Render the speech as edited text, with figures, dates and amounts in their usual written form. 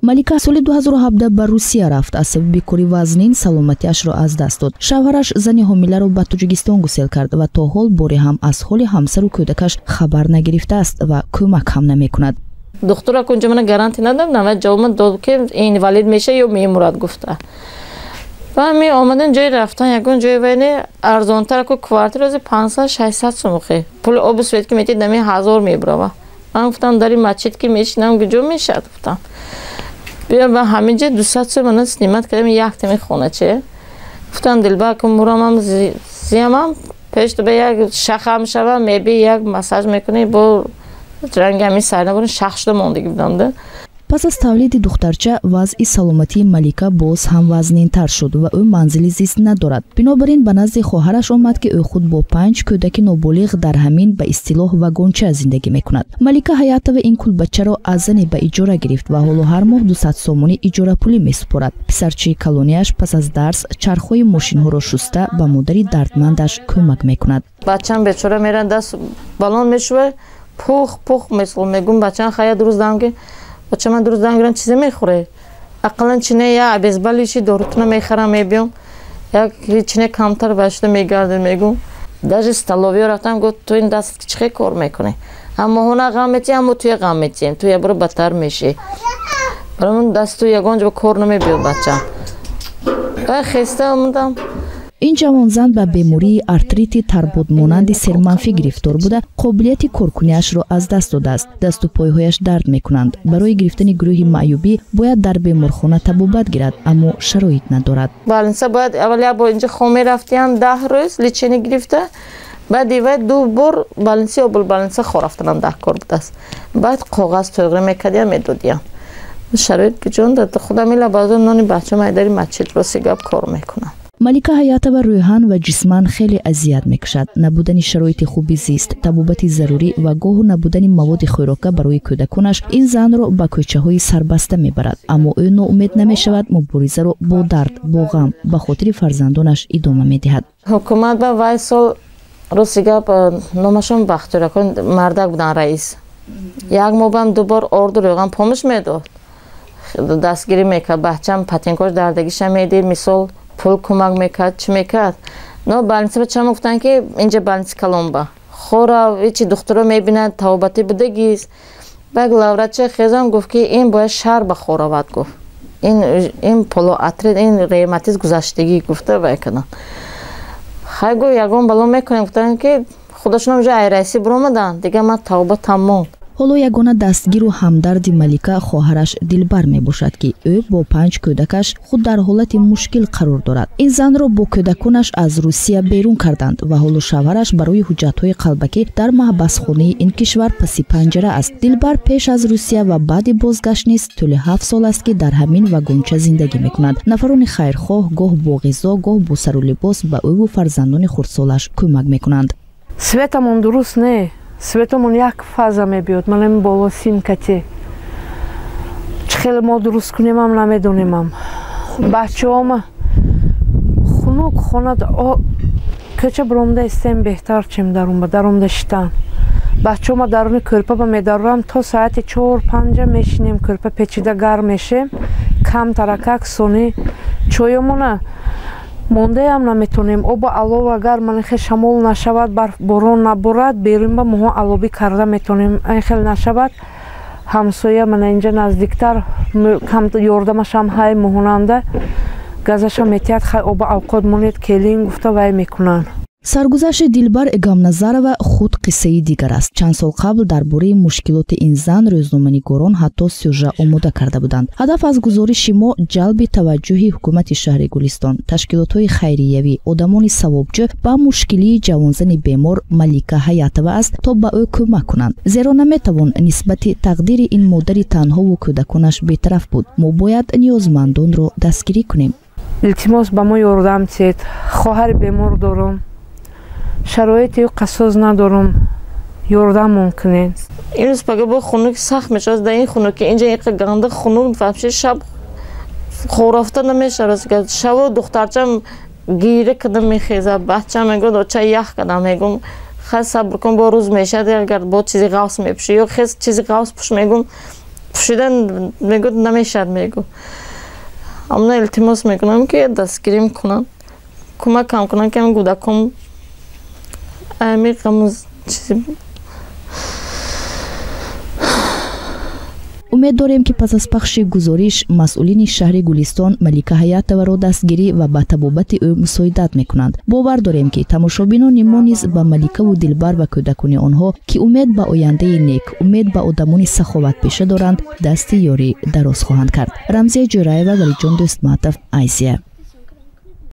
Малика соли 2017 ба Русия рафт. Аз сабаби кори вазнин саломатиашро аз даст дод. Шавҳараш зани ҳомиларо ба Тоҷикистон гусел кард ва то ҳол боре ҳам аз ҳоли ҳамсару кӯдакаш хабар нагирифтааст ва кӯмак ҳам намекунад. Духтура кунҷа мана гарантия надод, ва ҷавобма дод, ки инвалид меша ё мемурад, гуфта. Ва ми омадем, ҷои рафтан ягон ҷои вайне арзонтар ку квартира ози 500-600 сум, пули обу свет ки метид, нами 1000 мебурава. Ман гуфтам, дари масҷид ки мешинам, куҷо мешад, гуфтам. Биё, ба ҳамин ҷо 200 сум мана снимать кардем, яктами хоначе. Гуфтам, дилба ку мурамам, зиямам пеш ба як шахам шава, меби як массаж мекунӣ, бо ранги ҳамин сайна шах шуда мондагӣ будам да. Пас аз тавлиди духтарча вазъи саломатии Малика боз ҳам вазнинтар шуд ва ӯ манзили зист надорад. Бинобар ин ба назди хоҳараш омад, ки ӯ худ бо панҷ кӯдаки ноболиғ дар ҳамин ба истилоҳ вагонча зиндагӣ мекунад. Малика Ҳаятова ин кулбачаро аз зане ба иҷора гирифт ва ҳоло ҳар моҳ 200 сомонӣ иҷорапулӣ месупорад. Писарчаи калонияш пас аз дарс чархҳои мошинҳоро шуста, ба модари дардмандаш кӯмак мекунад. Бачам бечора мерад, даст балон мешува, пух пух мисол мегум. Бачам хая дуруст дам ки бача, ман дуруст дам гирам, чизе мехӯре, ақаллан чине я обезболивающий дорутона мехарам, мебиём, як чине камтар башуда мегардем, мегум. Даже столовая рафтам, гуфт: «Ту ин даст чӣ кор мекунӣ? Ҳам моҳона ғам метиҳ, ҳам туя ғам метиҳем, ту яборо бадтар мешӣ, баромон дасту ягон ҷо кор намебиёд». Бачам хеста омадам. Ин ҷавонзан ба бемории артрити тарбудмонанди серманфӣ гирифтор буда, қобилияти коркуниашро аз даст додааст. Дасту пойҳояш дард мекунанд. Барои гирифтани гурӯҳи маъюбӣ бояд дар беморхона табобат гирад, аммо шароит надорад. Больница бояд аввал як бор инҷа хом мерафтиям, 10 рӯз лечение гирифта, баъд ивай ду бор больница ё больница хо рафтанам дар кор будааст. Баъд коғаз тӯғри мекардиям, медодиям. Шароит куҷон худам ила баъзо нони бачам айдари масҷид, рости гап, кор мекунам. Малика Ҳаятова рӯҳан ва ҷисман хеле азият мекашад. Набудани шароити хуби зист, табобати зарурӣ ва гоҳу набудани маводи хӯрока барои кӯдаконаш ин занро ба кӯчаҳои сарбаста мебарад. Аммо ӯ ноумед намешавад, муборизаро бо дард, бо ғам ба хотири фарзандонаш идома медиҳад. Ҳукумат ба вай сол, рости гап, номашон Бахтиёракон, мардак будан раис, як моҳ бам ду бор орду рӯған помощь медод, дастгирӣ мекард. Бачам патинкош дардагиша медид, мисол, пул кӯмак мекард, чӣ мекард. Но больница ба чама гуфтанд, ки инҷа больница калонба хора ҳечи духтуро мебинад, табобатӣ будагист. Ба главврача хезон гуфт, ки ин бояд шаҳр ба хоравад, гуфт, ин полиартрит, ин ревматизм гузаштагӣ, гуфта вай карданд. Хай, гуфт, ягон бало мекунем, гуфтанд, ки худашон уже айраисӣ биромаданд, дигар ман табобатам монд. Ҳоло ягона дастгиру ҳамдарди Малика хоҳараш Дилбар мебошад, ки ӯ бо панҷ кӯдакаш худ дар ҳолати мушкил қарор дорад. Ин занро бо кӯдаконаш аз Русия берун карданд ва ҳоло шавҳараш барои ҳуҷҷатҳои қалбакӣ дар маҳбасхонаи ин кишвар паси панҷара аст. Дилбар пеш аз Русия ва баъди бозгашт низ тӯли 7 сол аст, ки дар ҳамин вагонча зиндагӣ мекунад. Нафарони хайрхоҳ гоҳ бо ғизо, гоҳ бо сару либос ба ӯву фарзандони хурдсолаш кӯмак мекунанд. Светамон дуруст не, светомон як фаза мебиёд, манами боло симкате. Чӣ хеле мо дуруст кунемам, намедонемам. Бачаома хунук хона, кӯча биромда истем беҳтар, чем дарумба даромда шитан. Бачаома даруни кӯрпаба медарорам, то соати 4-5 мешинем, кӯрпа печида гарм мешем камтаракак, сони чоёмона мондаям наметонем. Оба алов агар манихе шамол нашавад, барф борон наборад, берун ба моҳо алобӣ карда метонем. Айн хел нашавад, ҳамсоя мана инҷа наздиктар ёрдамашам ҳай, моҳонанда газаша метиҳад. Хай, оба авқот монед, келин, гуфта вай мекунанд. Саргузашти Дилбар Эгамназарова худ қиссаи дигар аст. Чанд сол қабл дар бораи мушкилоти ин зан рӯзноманигорон ҳатто сюжа омода карда буданд. Ҳадаф аз гузориши мо ҷалби таваҷҷӯҳи ҳукумати шаҳри Гулистон, ташкилотҳои хайриявӣ, одамони савобҷӯ ба мушкилии ҷавонзани бемор Малика Ҳаятова аст, то ба ӯ кӯмак кунанд, зеро наметавон нисбати тақдири ин модари танҳову кӯдаконаш бетараф буд. Мо бояд ниёзмандонро дастгирӣ кунем. Илтимос, ба мо ёрдам тиҳед. Хоҳари бемор дорум, шароити қасоз надорум, ёрдамон кунед. Имрӯз пага бо хунуки сахт мешавад. Дар ин хунуки инҷа инқа ганда хунук, вообще шаб хорафта намешавад. Шаво духтарчам гиря када мехезад, бачам мегӯяд: «Оча, ях кадам». Мегӯм: «Хай, сабр кун, бо рӯз мешавад, агар бо чизи ғафс мепӯшӣ ё хез чизи ғафс пӯш», мегӯм. Пӯшидан мегӯ намешавад мегӯ. Амна илтимос мекунам, ки дастгирим кунанд, кӯмакам кунанд, ки ам кӯдаком ами ғаму чизи. Умед дорем, ки пас аз пахши гузориш масъулини шаҳри Гулистон Малика Ҳаятоваро дастгирӣ ва ба табобати ӯ мусоидат мекунанд. Бовар дорем, ки тамошобинони мо низ ба Маликаву Дилбар ва кӯдакони онҳо, ки умед ба ояндаи нек, умед ба одамони саховатпеша доранд, дасти ёрӣ дароз хоҳанд кард. Рамзия Ҷӯраева, Валиҷон Дӯстматов, Айсия.